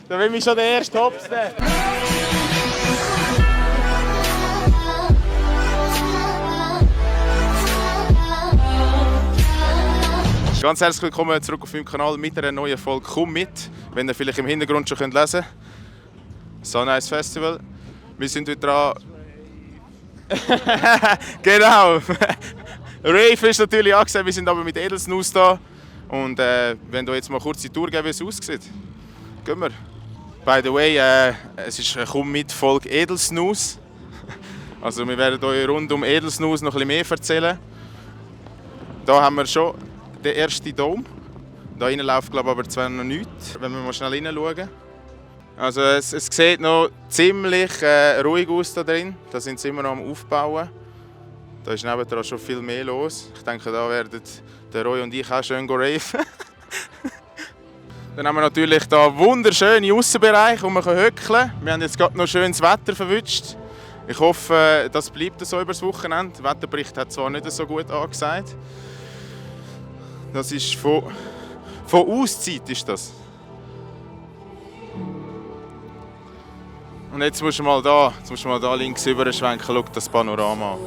Da will ich schon den ersten Hops nehmen. Ganz herzlich willkommen zurück auf meinem Kanal mit einer neuen Folge «Komm mit», wenn ihr vielleicht im Hintergrund schon lesen könnt. Sunrise Festival. Wir sind heute dran. Genau. Rave ist natürlich angesehen, wir sind aber mit Edelsnus da. Und wenn du jetzt mal kurz die Tour geben, wie es aussieht. Gehen wir. By the way, es ist eine «Komm mit» Folge Edelsnus. Also wir werden euch rund um Edelsnus noch ein bisschen mehr erzählen. Da haben wir schon den ersten Dom. Da innen läuft glaube ich aber zwar noch nichts, wenn wir mal schnell hineinschauen. Also es sieht noch ziemlich ruhig aus da drin. Da sind sie immer noch am Aufbauen. Da ist nebendran schon viel mehr los. Ich denke, da werden der Roy und ich auch schön raven. Dann haben wir natürlich da wunderschöne Aussenbereiche, wo man hückeln kann. Wir haben jetzt gerade noch schönes Wetter verwünscht. Ich hoffe, das bleibt so über das Wochenende. Der Wetterbericht hat zwar nicht so gut angesagt. Das ist von Auszeit ist das. Und jetzt musst du mal da links rüber schwenken, schau das Panorama an.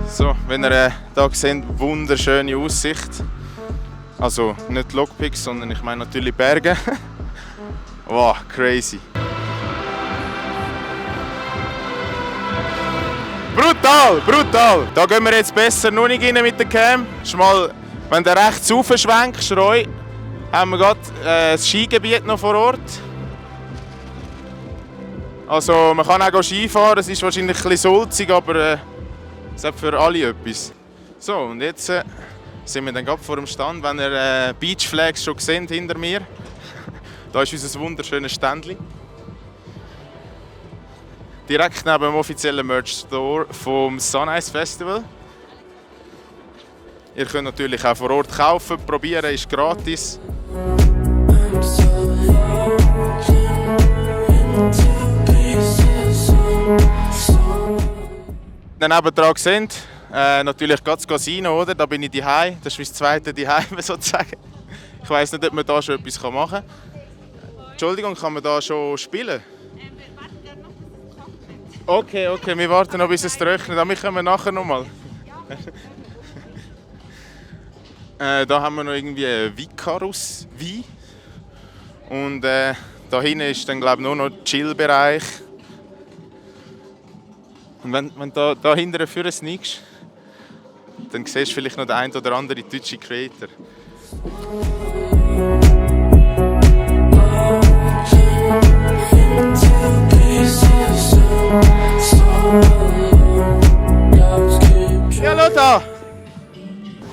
So, wenn ihr hier seht, wunderschöne Aussicht. Also nicht Lockpicks, sondern ich meine natürlich Berge. Wow, crazy. Brutal, brutal! Da gehen wir jetzt besser noch nicht rein mit der Cam. Mal, wenn du rechts raufschwenkst, Roy, haben wir gerade das Skigebiet noch vor Ort. Also man kann auch Skifahren, es ist wahrscheinlich ein bisschen sulzig, aber es hat für alle etwas. So, und jetzt sind wir dann gerade vor dem Stand, wenn ihr Beach Flags schon seht hinter mir. Da ist unser wunderschönes Ständchen. Direkt neben dem offiziellen Merch Store vom Sunrise Festival. Ihr könnt natürlich auch vor Ort kaufen, probieren ist gratis. Daneben dran sind natürlich das Casino, oder? Da bin ich daheim. Das ist mein zweites Zuhause sozusagen. Ich weiss nicht, ob man da schon etwas machen kann. Entschuldigung, kann man da schon spielen? Okay, wir warten noch, bis es trocknet. Aber wir kommen nachher nochmal. Da haben wir noch irgendwie einen Vicarus-Wein. Und da hinten ist dann glaube ich nur noch der Chill-Bereich. Und wenn du da hinten vorne sneakst, dann siehst du vielleicht noch den einen oder anderen deutschen Creator. Ja, Lothar!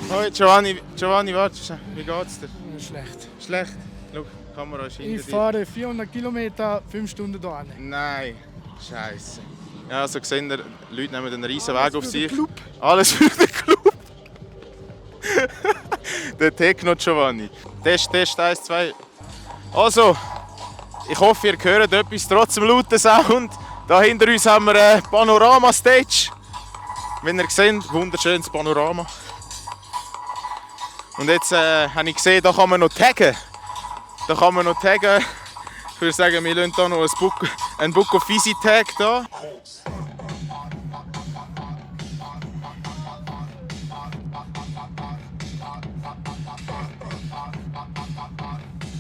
Hoi, Giovanni, warte, wie geht's dir? Schlecht. Schlecht? Schau, die Kamera ist hinter dir. Ich fahre 400 Kilometer, 5 Stunden hierhin. Nein, Scheiße. Ja, also sehen wir, Leute nehmen einen riesen Weg auf sich. Club. Alles für den Club. Der Techno Giovanni. Test 1, 2. Also, ich hoffe, ihr hört etwas trotz dem lauten Sound. Da hinter uns haben wir eine Panorama-Stage. Wenn ihr seht, wunderschönes Panorama. Und jetzt habe ich gesehen, da kann man noch taggen. Ich würde sagen, wir lassen hier noch einen Book of Easy Tag da.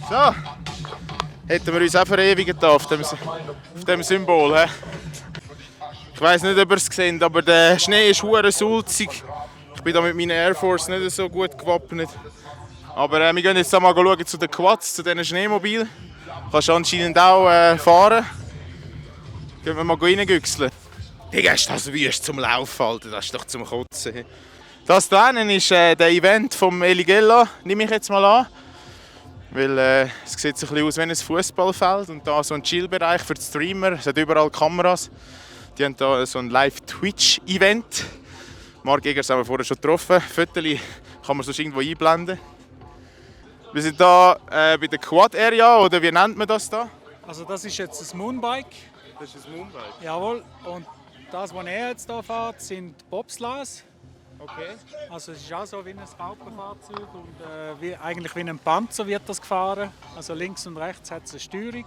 So, hätten wir uns auch verewigen hier auf dem Symbol. He? Ich weiss nicht, ob ihr es seht, aber der Schnee ist hure sulzig. Ich bin da mit meiner Air Force nicht so gut gewappnet. Aber wir gehen jetzt mal schauen zu den Quads, zu diesen Schneemobilen. Kannst du anscheinend auch fahren. Gehen wir mal reingüchseln. Digga, ist das wüst zum Laufen, Alter. Das ist doch zum Kotzen. Das hier hinten ist der Event vom Eligella, nehme ich jetzt mal an. Weil es sieht so ein bisschen aus wie ein Fußballfeld und da so ein Chill-Bereich für die Streamer. Es hat überall Kameras. Die haben hier so ein Live-Twitch-Event. Marc Egers haben wir vorher schon getroffen. Fotos kann man sonst irgendwo einblenden. Wir sind hier bei der Quad-Area, oder wie nennt man das da? Also das ist jetzt ein Moonbike. Das ist ein Moonbike? Jawohl. Und das, was er jetzt hier fährt, sind Bobsleighs. Okay. Also es ist auch so wie ein Raupenfahrzeug und eigentlich wie ein Panzer wird das gefahren. Also links und rechts hat es eine Steuerung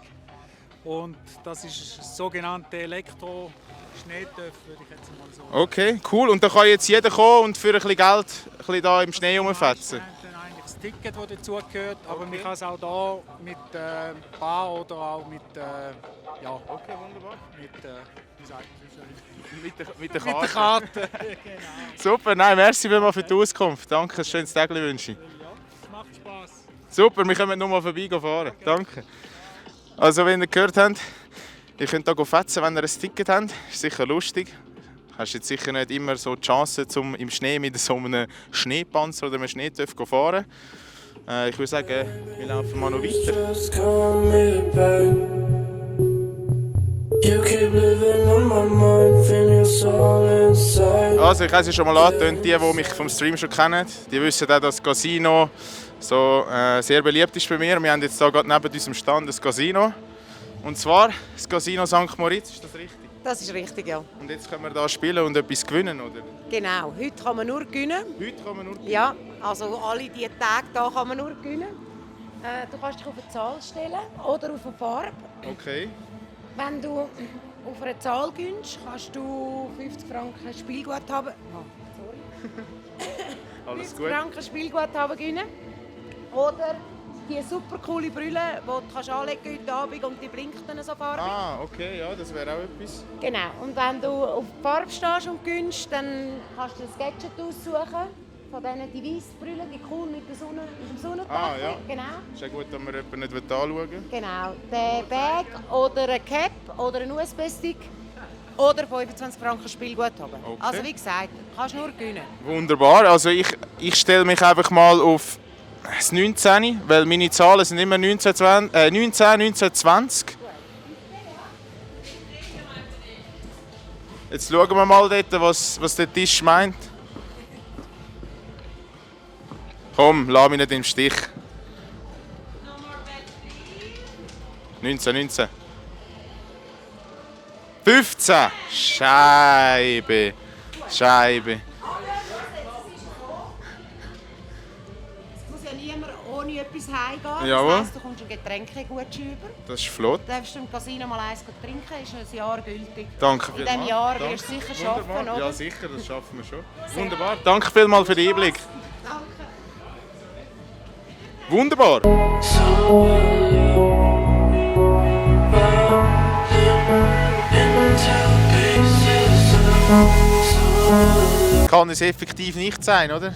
und das ist das sogenannte Elektro-Schneetöff, würde ich jetzt mal so sagen. Okay, cool. Und da kann jetzt jeder kommen und für ein bisschen Geld ein bisschen da im Schnee rumfetzen? Wir haben dann eigentlich das Ticket, das dazugehört, aber man kann es auch hier mit Bar oder auch mit, ja, Okay, wunderbar. mit, wie sagt man das? Mit der Mit Karte. der Karte. Genau. Super, nein, merci vielmals für die Auskunft. Danke, ein schönes Tag wünsche ich. Ja, es macht Spass. Super, wir können nur mal vorbeifahren. Danke. Also, wenn ihr gehört habt, ihr könnt hier fetzen, wenn ihr ein Ticket habt. Ist sicher lustig. Du hast jetzt sicher nicht immer so die Chance, um im Schnee mit so einem Schneepanzer oder einem Schneetöff zu fahren. Ich würde sagen, wir laufen mal noch weiter. Just call me back. You keep living on my mind, feel your soul inside. Also, ich habe es ja schon mal angetönt, die mich vom Stream schon kennen, die wissen auch, dass das Casino so, sehr beliebt ist bei mir. Wir haben jetzt hier gerade neben unserem Stand ein Casino. Und zwar das Casino St. Moritz, ist das richtig? Das ist richtig, ja. Und jetzt können wir hier spielen und etwas gewinnen, oder? Genau. Heute kann man nur gewinnen. Heute kann man nur gewinnen. Ja, also alle diese Tage hier kann man nur gewinnen. Du kannst dich auf eine Zahl stellen oder auf eine Farbe. Okay. Wenn du auf eine Zahl gewinnst, kannst du 50 Franken Spielguthaben. Alles 50 gut. Franken Spielguthaben gewinnen. Oder die super coole Brille, die du kannst anlegen heute Abend und die blinkt dann so farbig. Ah, okay, ja, das wäre auch etwas. Genau. Und wenn du auf die Farbe stehst und gewinnst, dann kannst du das Gadget aussuchen. Von diesen die weißen Brille, die cool mit der Sonne, mit dem Sonnendach. Ah, ja. Genau. Ist ja gut, dass wir jemanden nicht anschauen. Genau. Der Bag oder ein Cap oder ein USB-Stick oder 25 Franken Spielguthaben. Okay. Also wie gesagt, kannst nur gewinnen. Wunderbar. Also ich stelle mich einfach mal auf das 19, weil meine Zahlen sind immer 19, 19, 20. Jetzt schauen wir mal dort, was der Tisch meint. Komm, lass mich nicht im Stich. 19. 15. Scheibe. Es muss ja niemand ohne etwas heimgehen. Jawohl. Das heisst, du kommst ein Getränkegutschein über. Das ist flott. Du darfst im Casino mal eins trinken, ist ein Jahr gültig. Danke In vielmals. diesem Jahr Danke. wirst du sicher Wunderbar. schaffen, oder? Ja, sicher, das schaffen wir schon. Wunderbar. Danke vielmals für den Einblick. Danke. Wunderbar. Kann es effektiv nicht sein, oder?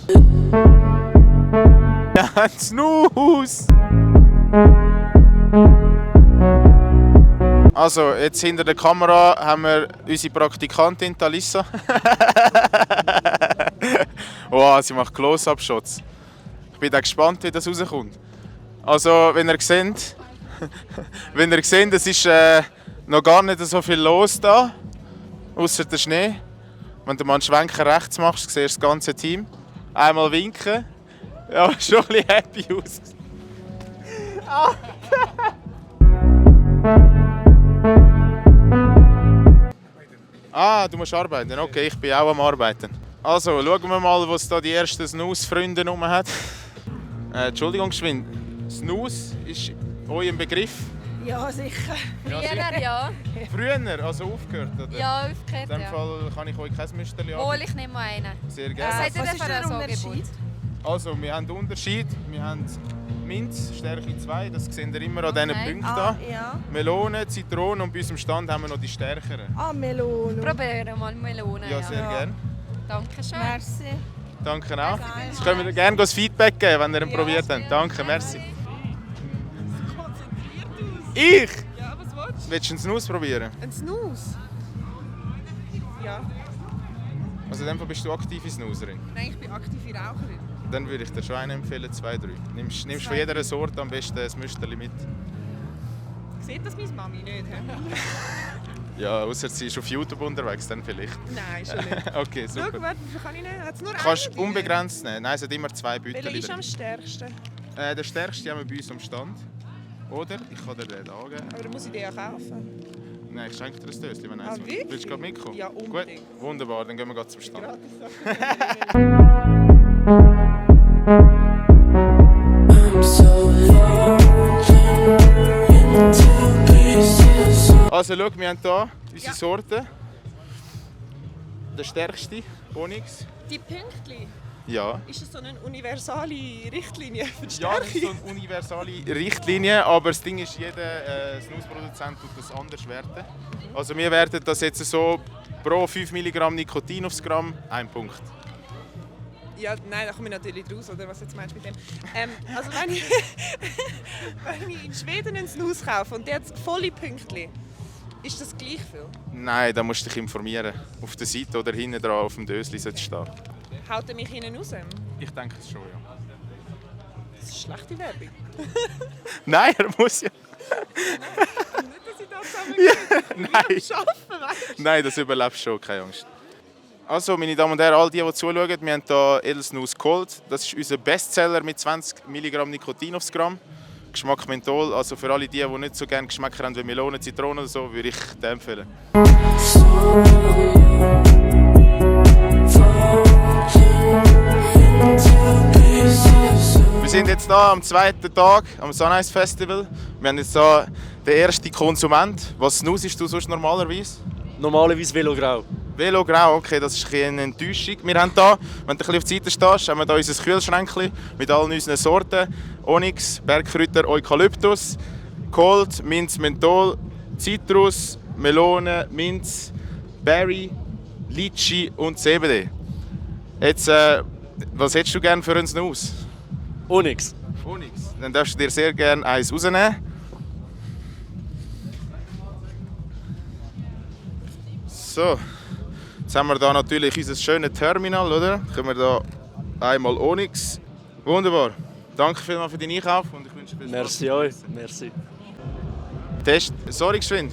Ja, ein Snooze! Also, jetzt hinter der Kamera haben wir unsere Praktikantin Talissa. Wow, sie macht Close-Up-Shots. Ich bin auch gespannt, wie das rauskommt. Also, wenn ihr seht, es ist noch gar nicht so viel los da, außer der Schnee. Wenn du mal einen Schwenker rechts machst, siehst du das ganze Team. Einmal winken. Ja, schon ein bisschen happy aus. Ah, du musst arbeiten. Okay, ich bin auch am Arbeiten. Also, schauen wir mal, was da die ersten Snooze-Freunde rum hat. Entschuldigung, geschwind. Snooze ist euch ein Begriff? Ja, sicher. Früher, ja. Früher, also aufgehört, oder? Ja, aufgehört, In dem ja. Fall kann ich euch kein Müsterli Hol anbieten. ich nehme mal einen. Sehr Was gerne. hat ihr Was denn ist für der ein Unterschied? Angebot? Also, wir haben den Unterschied. Wir haben Minz, Stärke 2, das seht ihr immer an diesen Okay. Punkten Ah, hier. ja. Melone, Zitrone und bei unserem Stand haben wir noch die stärkeren. Ah, Melone. Probieren mal Melone. Ja, Ja, sehr gerne. Dankeschön. Merci. Danke auch. Geil. Jetzt können wir gerne das Feedback geben, wenn ihr ihn probiert habt. Danke, merci. Ich? Ja, was willst du? Willst du einen Snooze probieren? Ein Snooze? Ja. Also in dem Fall bist du aktive Snoozerin. Nein, ich bin aktive Raucherin. Dann würde ich dir schon einen empfehlen, 2, 3. Nimmst von jeder Sorte am besten ein Müsterli mit. Sieht das meine Mami nicht? He? Ja, außer sie ist auf YouTube unterwegs, dann vielleicht. Nein, schon nicht. Okay, Schau, super. warte, wie viel kann ich nehmen? Hat es nur Du kannst einen drin? unbegrenzt nehmen. Nein, es hat immer 2 Welcher Beutel ist am drin. stärksten? Der stärkste haben wir bei uns am Stand. Oder? Ich kann dir den angeben. Aber dann muss ich den ja kaufen. Nein, ich schenke dir ein Döschen, wenn eins Ah, wirklich? willst du gerade mitkommen? Ja, unbedingt. Gut, wunderbar, dann gehen wir gerade zum Stand. I'm so falling into pieces. Also schau, wir haben hier unsere Sorte. Der stärkste, Onyx. Die Pünktchen, Ja. ist das so eine universale Richtlinie für die Ja, das ist so Stärke? eine universale Richtlinie, aber das Ding ist, jeder Snus-Produzent tut das anders werten. Also wir werten das jetzt so pro 5 Milligramm Nikotin aufs Gramm, 1 Punkt. Ja, nein, da komme ich natürlich raus, oder was jetzt meinst du mit dem? Also wenn ich, wenn ich in Schweden einen Snus kaufe und der hat volle Pünktchen, ist das gleich viel? Nein, da musst du dich informieren. Auf der Seite oder hinten dran auf dem Dösli sollte es stehen. Haut er mich hinten raus? Ich denke es schon, ja. Das ist schlechte Werbung. Nein, er muss ja. Nicht, dass ich da zusammen Nein. arbeiten, weißt du? Nein, das überlebst du schon, keine Angst. Also, meine Damen und Herren, all die zuschauen, wir haben hier Edelsnus Gold. Das ist unser Bestseller mit 20 Milligramm Nikotin aufs Gramm. Geschmack Menthol. Also für alle die nicht so gerne Geschmäcker haben wie Melone, Zitrone oder so, würde ich den empfehlen. Wir sind jetzt hier am zweiten Tag am Sunrise Festival. Wir haben jetzt hier den ersten Konsument. Was snusest du sonst normalerweise? Normalerweise Velograu. Velo Grau, okay, das ist ein bisschen eine Enttäuschung. Wir haben hier, wenn du ein bisschen auf die Seite stehst, haben wir hier unser Kühlschränkchen mit all unseren Sorten. Onyx, Bergkräuter, Eukalyptus, Cold, Minz, Menthol, Zitrus, Melone, Minz, Berry, Litchi und CBD. Jetzt, was hättest du gerne für einen Snus? Onyx. Onyx. Dann darfst du dir sehr gerne eins rausnehmen. So. Jetzt haben wir hier natürlich unser schönes Terminal, oder? Können wir hier einmal Onyx. Wunderbar. Danke vielmals für deinen Einkauf und ich wünsche dir viel Spaß. Merci euch. Merci. Test. Sorry, geschwind.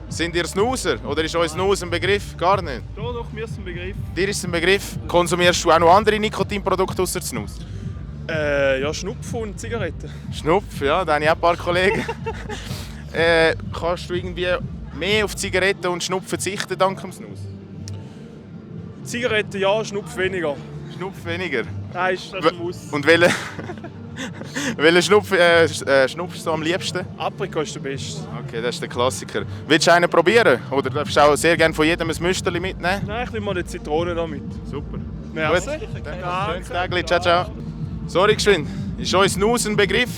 Sind ihr Snoozer oder ist euch Snus ein Begriff? Gar nicht. Doch, mir ist ein Begriff. Dir ist es ein Begriff. Konsumierst du auch noch andere Nikotinprodukte außer Snus? Ja, Schnupf und Zigaretten. Schnupf, ja, da habe ich auch ein paar Kollegen. Kannst du irgendwie mehr auf Zigaretten und Schnupf verzichten dank dem Snus? Zigaretten ja, Schnupf weniger. Schnupf weniger. Nein, das ist ein Muss. Und welchen Schnupf schnupfst du am liebsten? Aprikot ist der beste. Okay, das ist der Klassiker. Willst du einen probieren? Oder darfst du auch sehr gerne von jedem ein Müsterli mitnehmen? Nein, ich nehme mal eine Zitrone damit. Super. Merci. Schönes Tag, ciao, ciao. Sorry, geschwind. Ist euch Snus ein Begriff?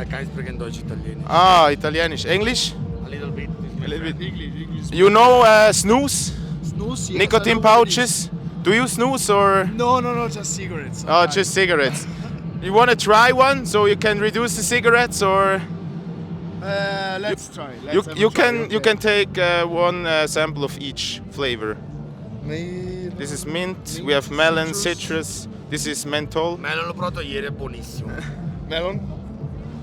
Kein sprechen Deutsch, Italienisch. Ah, Italienisch. Englisch? A little bit. English. You know snus? Snus, yes. Nicotine pouches? Do you snus or? No, just cigarettes. Oh, just cigarettes. You want to try one so you can reduce the cigarettes, or Let's try. you can take one sample of each flavor. This is mint. We have melon, citrus. This is menthol. Melon l'ho provato ieri, è buonissimo. Melon?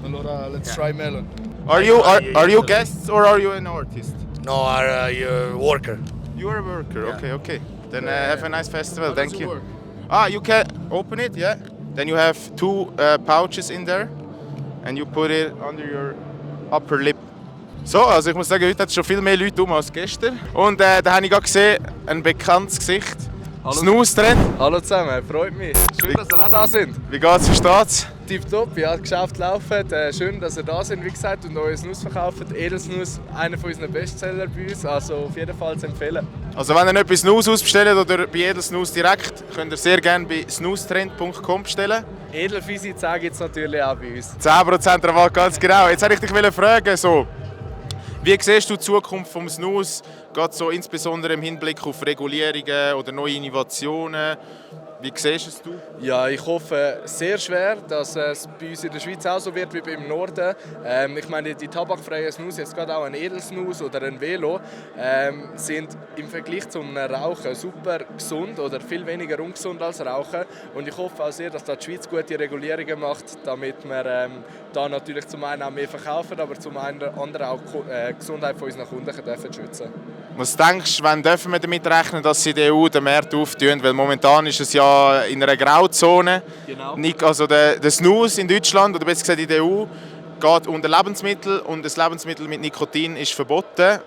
Allora, let's try melon. Are you guests or are you an artist? No, you're a worker. You are a worker. Okay. Then have a nice festival. Thank you. Ah, you can open it, yeah. Then you have 2 pouches in there, and you put it under your upper lip. So, also ich muss sagen, heute hat es schon viel mehr Leute als gestern. Und da habe ich gerade gesehen, ein bekanntes Gesicht. Snus-Trend. Hallo zusammen, freut mich. Schön, dass ihr auch da sind. Wie geht's, wie steht's? Tipptopp, ja, das Geschäft läuft. Schön, dass ihr da sind, wie gesagt, und euer Snus verkauft. Edelsnus, einer von unseren Bestseller bei uns, also auf jeden Fall zu empfehlen. Also wenn ihr etwas Snus ausbestellt oder bei Edelsnus direkt, könnt ihr sehr gerne bei snustrend.com bestellen. Edelfisi 10 gibt es natürlich auch bei uns. 10% Rabatt, ganz genau. Jetzt wollte ich dich fragen, so, wie siehst du die Zukunft des Snus, gerade so insbesondere im Hinblick auf Regulierungen oder neue Innovationen? Wie siehst du es? Ja, ich hoffe sehr schwer, dass es bei uns in der Schweiz auch so wird wie im Norden. Ich meine, die tabakfreien Snus, jetzt gerade auch ein Edelsnus oder ein Velo, sind im Vergleich zum Rauchen super gesund oder viel weniger ungesund als Rauchen. Und ich hoffe auch sehr, dass da die Schweiz gute Regulierungen macht, damit wir da natürlich zum einen auch mehr verkaufen, aber zum anderen auch die Gesundheit von unseren Kunden dürfen schützen. Was denkst du, wann dürfen wir damit rechnen, dass sie die EU den Markt auftun? Weil momentan ist es ja in einer Grauzone. Genau. Also der Snus in Deutschland, oder besser gesagt in der EU, geht unter Lebensmittel und das Lebensmittel mit Nikotin ist verboten.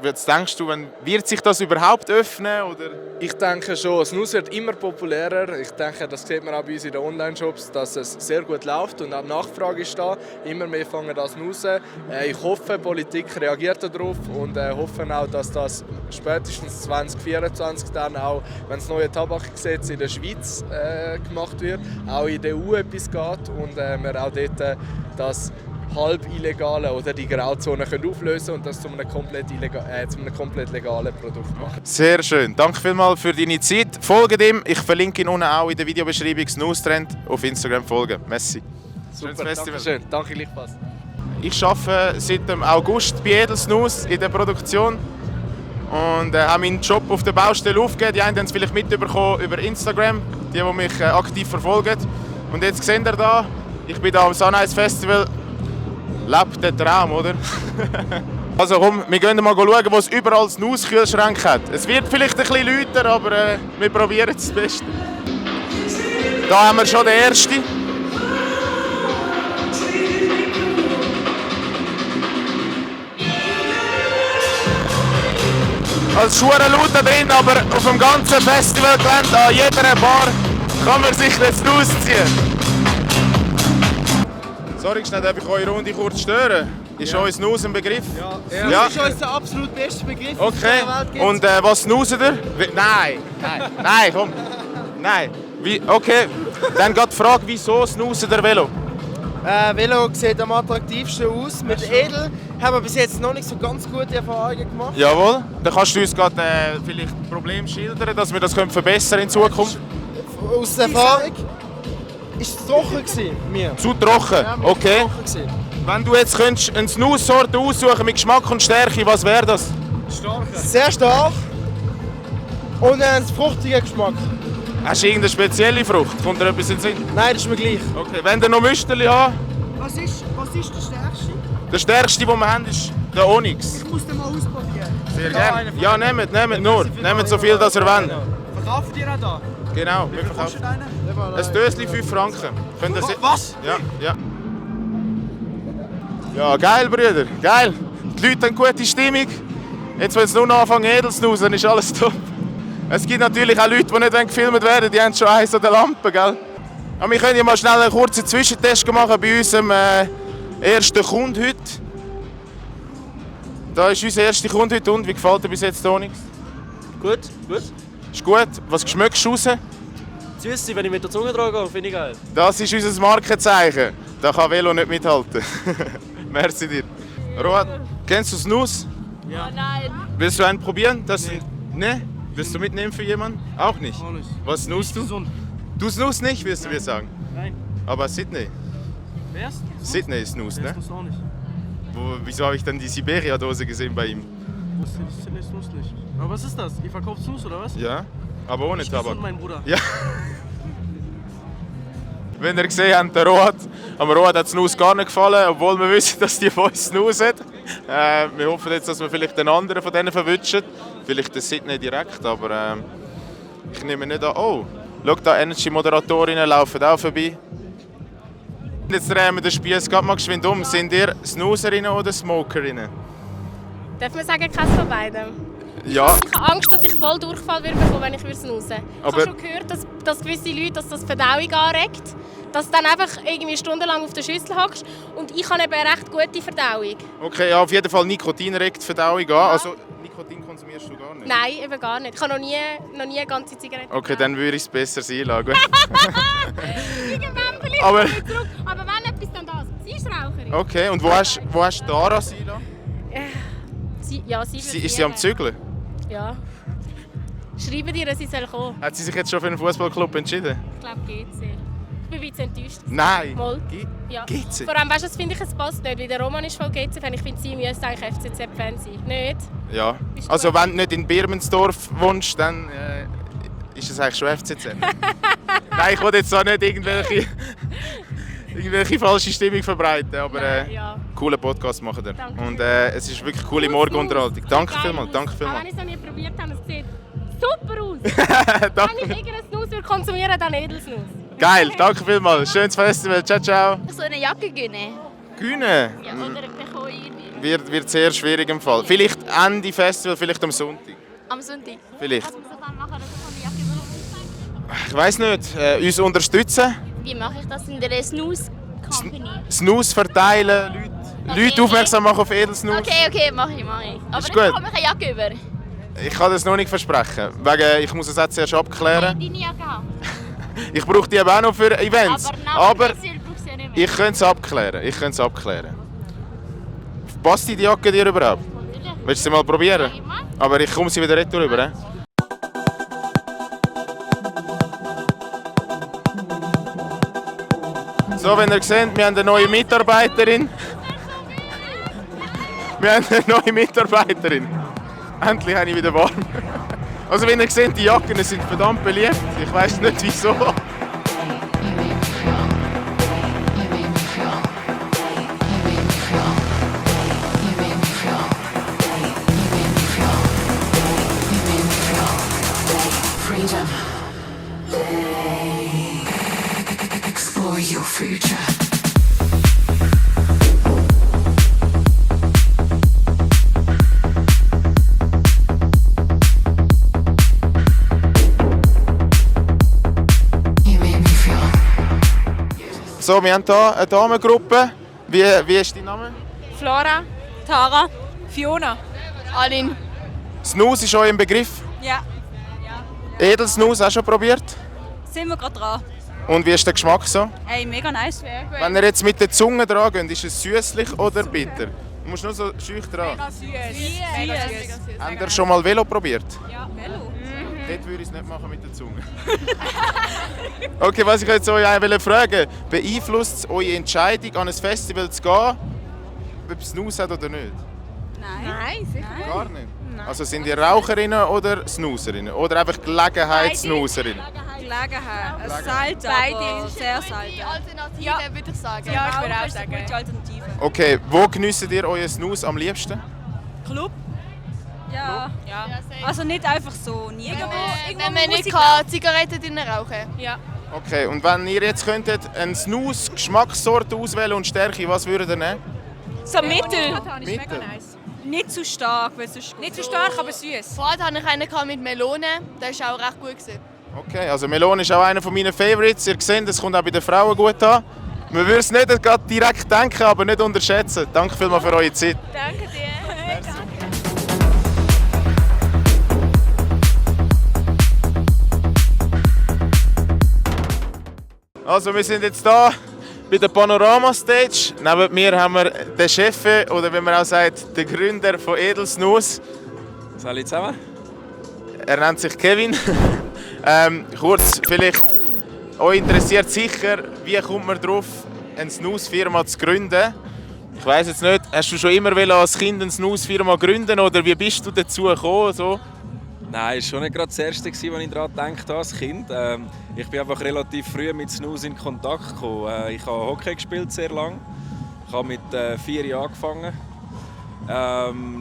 Jetzt denkst du, wird sich das überhaupt öffnen? Oder? Ich denke schon, Snus wird immer populärer. Ich denke, das sieht man auch bei uns in den Online-Shops, dass es sehr gut läuft und auch die Nachfrage ist da. Immer mehr fangen das nutzen. Ich hoffe, die Politik reagiert darauf und hoffe auch, dass das spätestens 2024 dann auch, wenn das neue Tabakgesetz in der Schweiz gemacht wird, auch in der EU etwas geht und wir auch dort das halb illegale oder die Grauzone auflösen können und das zu einem komplett legalen Produkt machen. Sehr schön. Danke vielmals für deine Zeit. Folgt ihm. Ich verlinke ihn unten auch in der Videobeschreibung. Snus-Trend auf Instagram folgen. Merci. Super, danke schön. Danke gleichfalls. Ich arbeite seit dem August bei Edelsnus in der Produktion und habe meinen Job auf der Baustelle aufgegeben. Die einen haben es vielleicht mitbekommen über Instagram, die mich aktiv verfolgen. Und jetzt seht ihr da, ich bin hier am Sunrise Festival. Lebt der Traum, oder? Also komm, wir gehen mal schauen, wo es überall Snus-Kühlschränke hat. Es wird vielleicht ein bisschen lauter, aber wir probieren das Beste. Da haben wir schon den ersten. Es ist schwer laut da drin, aber auf dem ganzen Festivalgelände, an jeder Bar, kann man sich das ausziehen. Sorry, schnell, darf ich eure Runde kurz stören? Ist uns Snus ein Begriff? Ja. Das ist uns der absolut beste Begriff, okay. der Welt gibt. Und was snuset ihr? Nein, komm. Nein. Okay, dann geht die Frage, wieso snuset ihr Velo? Velo sieht am attraktivsten aus. Mit Edel haben wir bis jetzt noch nicht so ganz gute Erfahrungen gemacht. Jawohl. Dann kannst du uns gerade vielleicht ein Problem schildern, dass wir das verbessern in Zukunft? Aus der Erfahrung war es trocken mir. Zu trocken? Ja, okay. Trocken. Wenn du jetzt eine Snus-Sorte aussuchen mit Geschmack und Stärke, was wäre das? Stark. Sehr stark. Und einen fruchtigen Geschmack. Hast du irgendeine spezielle Frucht? Kommt dir etwas in den Sinn? Nein, das ist mir gleich. Okay, wenn ihr noch Müsterli habt? Was ist der stärkste? Der stärkste, den wir haben, ist der Onyx. Ich muss den mal ausprobieren. Sehr gerne. Ja, nehmt nur. Nehmt so viel, dass ihr wollt. Verkaufen die auch da? Genau, wir verkaufen. Ein Döschen 5 Franken. Was? Ja. Ja, geil, Brüder. Geil. Die Leute haben gute Stimmung. Jetzt, wenn es nur noch anfangen, Edelsnus, dann ist alles top. Es gibt natürlich auch Leute, die nicht gefilmt werden, die haben schon eins an der Lampe, gell? Aber wir können ja mal schnell einen kurzen Zwischentest machen bei unserem ersten Kunden heute. Da ist unser erster Kunde heute. Und wie gefällt dir bis jetzt, Onyx? Gut. Ist gut. Was schmeckst du raus? Süße, wenn ich mit der Zunge dran gehe, finde ich geil. Das ist unser Markenzeichen. Da kann Velo nicht mithalten. Merci dir. Rohat, kennst du Snus? Ja. Nein. Willst du einen probieren? Nee? Willst du mitnehmen für jemanden? Auch nicht. Auch nicht. Was snust du? Gesund. Du snust nicht, wirst du mir sagen. Nein. Aber Sydney. Wer ist? Sydney snust, ne? Snus auch nicht. Wieso habe ich dann die Siberia-Dose gesehen bei ihm? Sydney snus nicht. Aber was ist das? Ihr verkauft Snus oder was? Ja, aber ohne Ich Tabak. gesund, mein Bruder. Ja. Wenn ihr gesehen habt, der Rohat, am Rohat hat Snus gar nicht gefallen, obwohl wir wissen, dass die von uns snusen. Wir hoffen jetzt, dass wir vielleicht den anderen von denen verwünschen. Vielleicht den Sydney direkt, aber ich nehme nicht an. Oh, schau da, Energy-Moderatorinnen laufen auch vorbei. Jetzt drehen wir den Spieß gerade mal geschwind um. Sind ihr Snoozerinnen oder Smokerinnen? Darf man sagen, keins von beiden? Ja. Ich habe Angst, dass ich voll Durchfall bekomme, wenn ich snooze. Ich Aber habe schon gehört, dass gewisse Leute dass das die Verdauung anregt. Dass du dann einfach irgendwie stundenlang auf der Schüssel hockst. Und ich habe eben eine recht gute Verdauung. Okay, ja, auf jeden Fall Nikotin regt die Verdauung an. Ja. Also Nikotin konsumierst du gar nicht? Nein, eben gar nicht. Ich habe noch nie eine ganze Zigarette Okay, dann würde ich es besser sein lassen. Irgendwann vielleicht Aber zurück. Aber wenn etwas, dann das. Sie ist Raucherin. Okay, und wo hast du Dara Sila? Sie Ist sie am Zügeln? Ja. Schreiben dir, sie soll kommen. Hat sie sich jetzt schon für einen Fußballclub entschieden? Ich glaube, GC. Ich bin ein bisschen enttäuscht. Nein. Mal. Ja. GC? Vor allem, weißt du, das finde ich, es passt nicht, weil der Roman ist voll GC-Fan. Ich finde, sie müsste eigentlich FCZ-Fan sein. Nicht? Ja. Also wenn du nicht in Birmensdorf wohnst, dann ist es eigentlich schon FCZ. Nein, ich will jetzt auch nicht irgendwelche falsche Stimmung verbreiten, aber cooler Podcast machen wir. Danke. Und es ist wirklich eine coole Morgenunterhaltung. Danke vielmals. Danke Auch vielmals. wenn ich es noch nie probiert habe, es sieht super aus. Danke. Wenn ich irgendeinen Snus konsumieren würde, dann Edelsnus. Geil, danke vielmals. Schönes Festival. Ciao, ciao. So eine Jacke gönnen. Gewinnen? Ja, oder bekomme ich irgendwie. Wird sehr schwierig im Fall. Vielleicht Ende Festival, vielleicht am Sonntag. Am Sonntag. Vielleicht. Was muss ich dann machen, dass ich eine Jacke Ich weiss nicht. Uns unterstützen. Wie mache ich das in der Snooze Company? Snus verteilen, Leute aufmerksam machen auf Edelsnus. Okay, mache ich. Aber Ist ich gut. bekomme eine Jacke über. Ich kann das noch nicht versprechen. Ich muss es jetzt zuerst abklären. Deine Jacke auch. Ich brauche die eben auch noch für Events. Aber brauchst du ja nicht mehr. ich könnte es abklären. Passt die Jacke dir überhaupt? Willst du sie mal probieren? Aber ich komme sie wieder retour rüber. So, wenn ihr seht, wir haben eine neue Mitarbeiterin. Endlich habe ich wieder warm. Also wenn ihr seht, die Jacken sind verdammt beliebt. Ich weiss nicht wieso. Freedom. Explore your future. So, wir haben hier eine Damengruppe. Wie ist dein Name? Flora, Tara, Fiona, Aline. Snus ist euch im Begriff? Ja. Edelsnus auch schon probiert? Sind wir gerade dran. Und wie ist der Geschmack so? Ey, mega nice. Wenn ihr jetzt mit der Zunge dran geht, ist es süßlich oder bitter? Du musst nur so schüch dran. Mega süß. Habt ihr schon mal Velo probiert? Ja, Velo. Dort würde ich es nicht machen mit der Zunge. Okay, was ich jetzt euch fragen wollte, beeinflusst es eure Entscheidung, an ein Festival zu gehen, ob es Snus hat oder nicht? Nein, sicher nicht. Gar nicht? Also sind ihr Raucherinnen oder Snuserinnen? Oder einfach Gelegenheitssnuserinnen? Gelegenheit. Es salzt, aber sehr salzt. Alternative würde ich sagen. Ja, ich würde auch sagen. Gute Alternative. Okay, wo geniessen ihr euren Snus am liebsten? Club? Ja. Also nicht einfach so. Irgendwo Wenn man nicht kann, Zigaretten drin rauchen. Ja. Okay, und wenn ihr jetzt könntet eine Snus-Geschmackssorte auswählen und Stärke, was würdet ihr nehmen? So mittel. Mittel? Nicht zu stark, weil sonst nicht zu stark, aber süß. Vorher hatte ich einen mit Melone, der war auch recht gut. Okay, also Melone ist auch einer meiner Favorites. Ihr seht, es kommt auch bei den Frauen gut an. Man würde es nicht gerade direkt denken, aber nicht unterschätzen. Danke vielmals für eure Zeit. Danke dir. Also wir sind jetzt hier bei der Panorama Stage. Neben mir haben wir den Chef, oder wie man auch sagt, den Gründer von Edelsnus. Salut zusammen. Er nennt sich Kevin. Kurz, vielleicht, euch interessiert sicher, wie kommt man darauf, eine Snus-Firma zu gründen? Ich weiss jetzt nicht, hast du schon immer als Kind eine Snus-Firma gründen oder wie bist du dazu gekommen? So? Nein, es war schon nicht gerade das Erste, als ich daran gedacht habe als Kind. Ich bin einfach relativ früh mit Snus in Kontakt gekommen. Ich habe Hockey gespielt sehr lange. Ich habe mit 4 Jahren angefangen.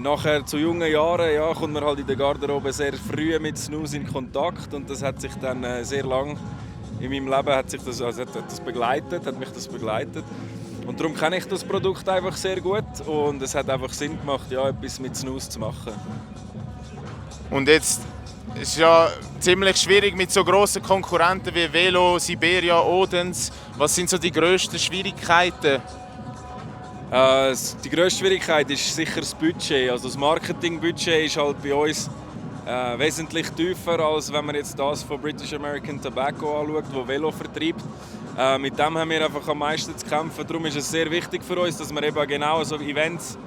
Nachher zu jungen Jahren kommt man halt in der Garderobe sehr früh mit Snus in Kontakt und das hat sich dann sehr lang in meinem Leben hat mich das begleitet. Und darum kenne ich das Produkt einfach sehr gut und es hat einfach Sinn gemacht, etwas mit Snus zu machen. Und jetzt ist es ja ziemlich schwierig mit so grossen Konkurrenten wie Velo, Siberia, Odens. Was sind so die grössten Schwierigkeiten? Die grösste Schwierigkeit ist sicher das Budget. Also das Marketingbudget ist halt bei uns wesentlich tiefer, als wenn man jetzt das von British American Tobacco anschaut, wo Velo vertreibt. Mit dem haben wir einfach am meisten zu kämpfen. Darum ist es sehr wichtig für uns, dass wir eben genau so Events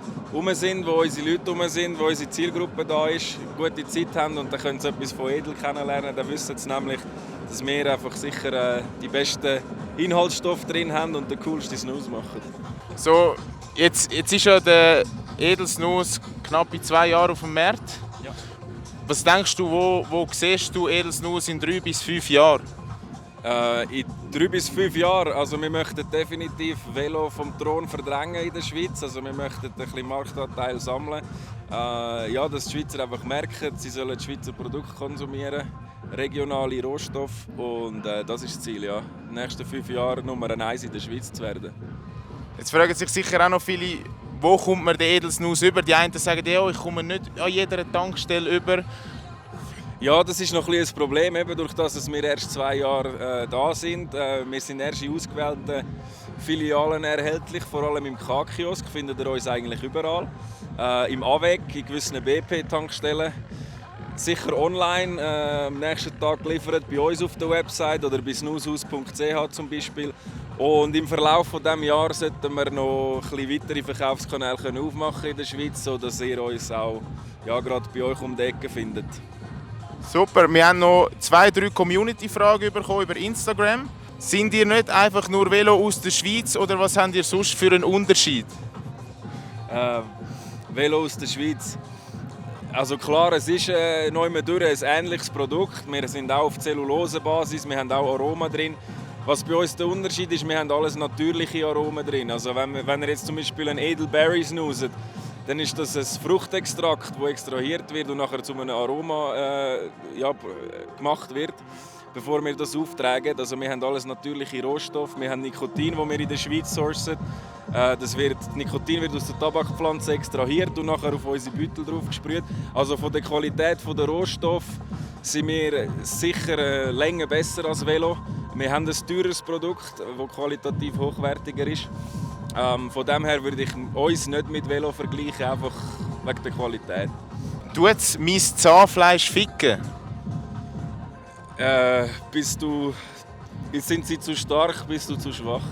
sind, wo unsere Leute sind, wo unsere Zielgruppe da ist, gute Zeit haben und dann können sie etwas von Edel kennenlernen. Dann wissen sie nämlich, dass wir einfach sicher die besten Inhaltsstoffe drin haben und den coolsten Snus machen. So, jetzt ist ja der Edelsnus knapp 2 Jahre auf dem Markt. Ja. Was denkst du, wo siehst du Edelsnus in 3 bis 5 Jahren? In 3 bis 5 Jahren, also wir möchten definitiv Velo vom Thron verdrängen in der Schweiz. Also wir möchten ein bisschen Marktanteil sammeln. Dass die Schweizer einfach merken, sie sollen die Schweizer Produkte konsumieren, regionale Rohstoffe und das ist das Ziel, ja. In den nächsten 5 Jahren Nummer 1 in der Schweiz zu werden. Jetzt fragen sich sicher auch noch viele, wo kommt man den Edelsnus über? Die einen sagen, ja, ich komme nicht an jeder Tankstelle über. Ja, das ist noch ein bisschen ein Problem, eben durch das, dass wir erst 2 Jahre da sind. Wir sind erst in ausgewählten Filialen erhältlich, vor allem im K-Kiosk findet ihr uns eigentlich überall. Im AWEC, in gewissen BP-Tankstellen. Sicher online, am nächsten Tag geliefert bei uns auf der Website oder bei snushaus.ch zum Beispiel. Und im Verlauf dieses Jahres sollten wir noch ein bisschen weitere Verkaufskanäle aufmachen in der Schweiz, sodass ihr uns auch gerade bei euch um die Ecke findet. Super, wir haben noch 2-3 Community-Fragen bekommen über Instagram. Sind ihr nicht einfach nur Velo aus der Schweiz oder was habt ihr sonst für einen Unterschied? Velo aus der Schweiz. Also klar, es ist neu durch ein ähnliches Produkt. Wir sind auch auf Zellulosebasis, wir haben auch Aroma drin. Was bei uns der Unterschied ist, wir haben alles natürliche Aromen drin. Also wenn ihr jetzt zum Beispiel einen Edelberry snuset, dann ist das ein Fruchtextrakt, das extrahiert wird und nachher zu einem Aroma gemacht wird, bevor wir das auftragen. Also wir haben alles natürliche Rohstoffe, wir haben Nikotin, das wir in der Schweiz sourcen. Nikotin wird aus der Tabakpflanze extrahiert und nachher auf unsere Beutel drauf gesprüht. Also von der Qualität der Rohstoffe sind wir sicher länger besser als Velo. Wir haben ein teures Produkt, das qualitativ hochwertiger ist. Von dem her würde ich uns nicht mit Velo vergleichen, einfach wegen der Qualität. Tut es mein Zahnfleisch ficken? Sind sie zu stark, bist du zu schwach?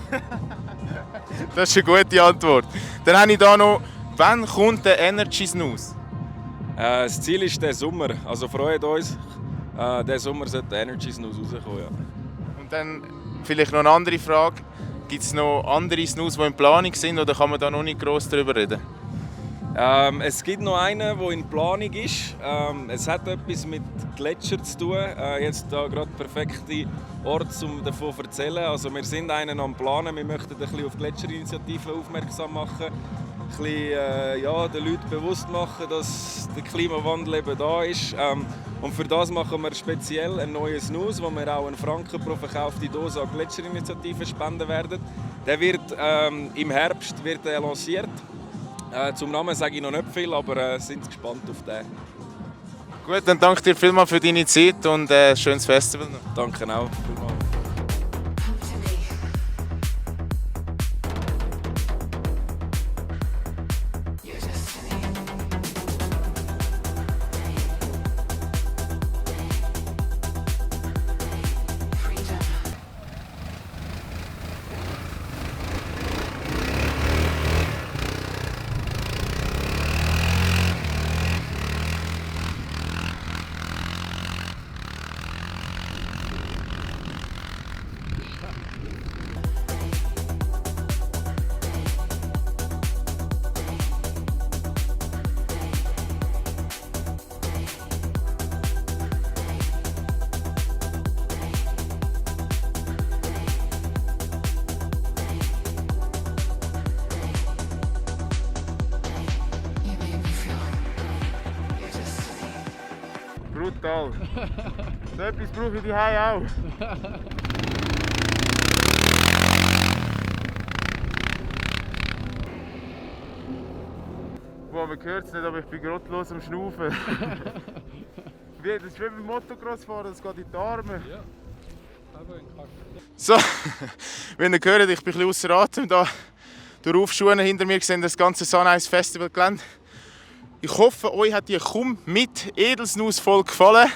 Das ist eine gute Antwort. Dann habe ich hier noch, wann kommt der Energy Snus? Das Ziel ist der Sommer, also freut uns. Der Sommer sollte der Energy Snus rauskommen. Ja. Und dann vielleicht noch eine andere Frage. Gibt es noch andere Snus, die in Planung sind oder kann man da noch nicht gross darüber reden? Es gibt noch einen, der in Planung ist. Es hat etwas mit Gletscher zu tun. Jetzt da gerade perfekte Ort, um davon zu erzählen. Also wir sind einen am Planen. Wir möchten ein bisschen auf Gletscherinitiativen aufmerksam machen. Ein bisschen, den Leuten bewusst machen, dass der Klimawandel eben da ist. Und für das machen wir speziell einen neuen Snus, wo wir auch einen Franken pro verkaufte Dose an Gletscherinitiativen spenden werden. Der wird im Herbst lanciert. Zum Namen sage ich noch nicht viel, aber sind gespannt auf den. Gut, dann danke dir vielmals für deine Zeit und ein schönes Festival noch. Danke auch vielmals. Brutal. So etwas brauche ich daheim auch. Boah, man hört es nicht, aber ich bin grotlos am Schnaufen. Das ist wie beim Motocross-Fahren, das geht in die Arme. Ja. So, wenn ihr hört, ich bin ein bisschen ausser Atem. Da durch Aufschuhe hinter mir sehen das ganze Sunrise Festival Gelände. Ich hoffe, euch hat die «Komm mit Edelsnus» gefallen.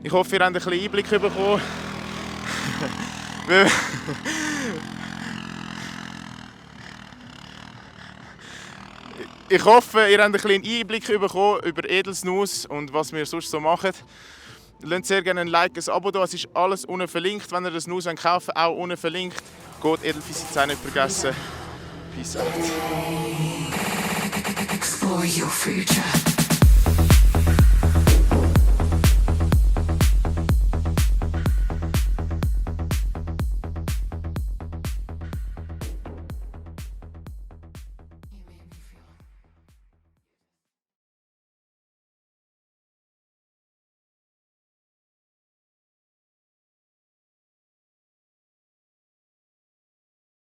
Ich hoffe, ihr habt ein bisschen Einblick bekommen. Ich hoffe, ihr habt ein bisschen Einblick bekommen über Edelsnus und was wir sonst so machen. Lasst sehr gerne ein Like, ein Abo da. Es ist alles unten verlinkt. Wenn ihr das Snus kaufen wollt, auch unten verlinkt. Geht Edelfisizei nicht vergessen. Peace out. Explore your future.